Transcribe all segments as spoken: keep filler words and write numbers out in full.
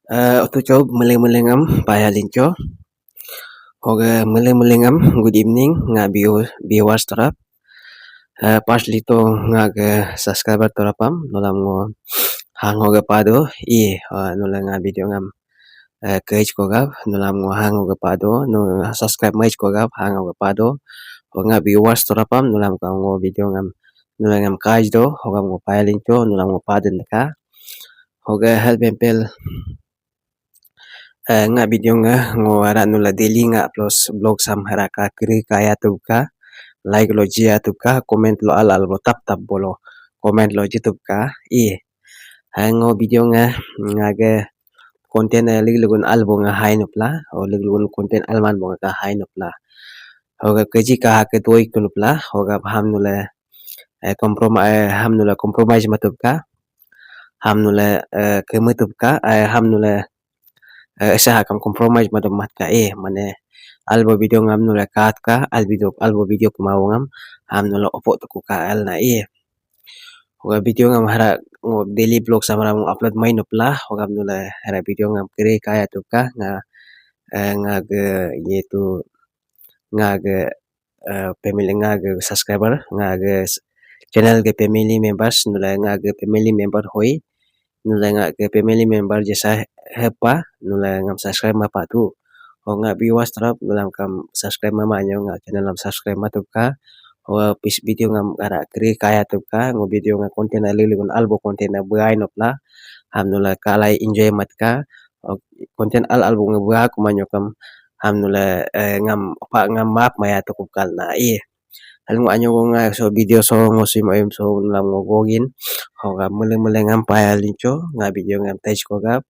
Eh, otu cho meleng-meleng am paya lincho. Hoga meleng-meleng am good evening nga view-, viewers tarap. Eh, firstly to nga ga subscriber tarap am nulam ngo hang hoga pado i, eh, nula nga video ngam, eh, kej kogap nulam ngo hang hoga pado nu subscribe mej kogap hang hoga pado. Hoga viewers tarap am nulam ka ngo video ngam nula ngam kaj do hoga ngo paya lincho nulam ngo padin ka. Hoga help empel eh, nga video nga ngo ara nula daily nga plus vlog sam hara ka kiri kaya tub ka, like lo jia tub ka, comment lo al al bo tap tap bolo comment lo ji tub ka. I hai ngo video nga nga ge content eh, lig lugun al bo nga hai nupla o lig lugun content al man bo nga ka hai nupla. Hoga keji ka ha ke doi ku nupla hoga ham nula eh, compromise eh, ham nula compromise matub ka, ham nula eh, ke matub ka eh, ham nula eh, esa hakam compromise madam mat ka eh mane albo video ngam nula kat ka al video albo video kuma ngam ham nula opo tuku ka al na eh. Hoga video ngam hara ngo daily vlog samara ngo upload mai nupla hoga nula hara video ngam kiri kaya tuka nga eh, nga ge yetu nga ge eh, family nga ge subscriber nga ge s- channel ge family members nula nga ge family member hoi nula nga ge family member jesa hepa nula ngam subscribe ma patu. Ho nga viewers tarap nula kam subscribe ma manyo nga channel am subscribe ma tuka. Ho pis video ngam ara kri kaya tuka ngo video nga content ali ligun albo content na buai nopla. Ham nula kalai enjoy matka. Content al albo nga buai kumanyo kam ham nula eh, ngam pa ngam map maya tukup kal na i. Hal ngo anyo ngo nga so video so ngo sim ayum so lam ngo gogin. Hoga mele mele ngam paya lincho nga video ngam tais kogap.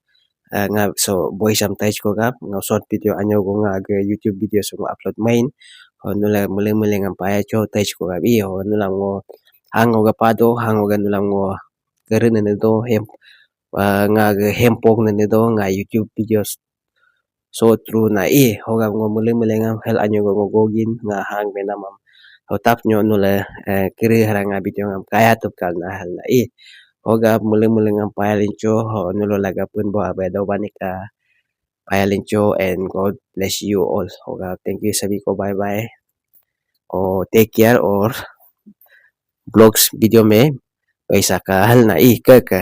Eh, nga so boy sam tais kogap nga short video anyo ngo nga age YouTube video so ngo upload main. Ho nula mele mele ngam paya cho tais kogap i ho nula ngo hang ngo ga pado hang ngo ga nula ngo keren ne do hem eh, nga age hempok ne do nga YouTube videos. So true na i hoga ngo mele mele ngam hel anyo ngo gogin nga hang benam am. Ho tap nyo nule eh, kiri hara nga video ngam kaya tup kal na hel na i. Hoga mele mele ngam paya lincho ho nulo laga pun bo abe do banika. Paya lincho and God bless you all. Hoga thank you sabi ko bye bye. Oh take care or vlogs video me paisa ka hel na i ke ke.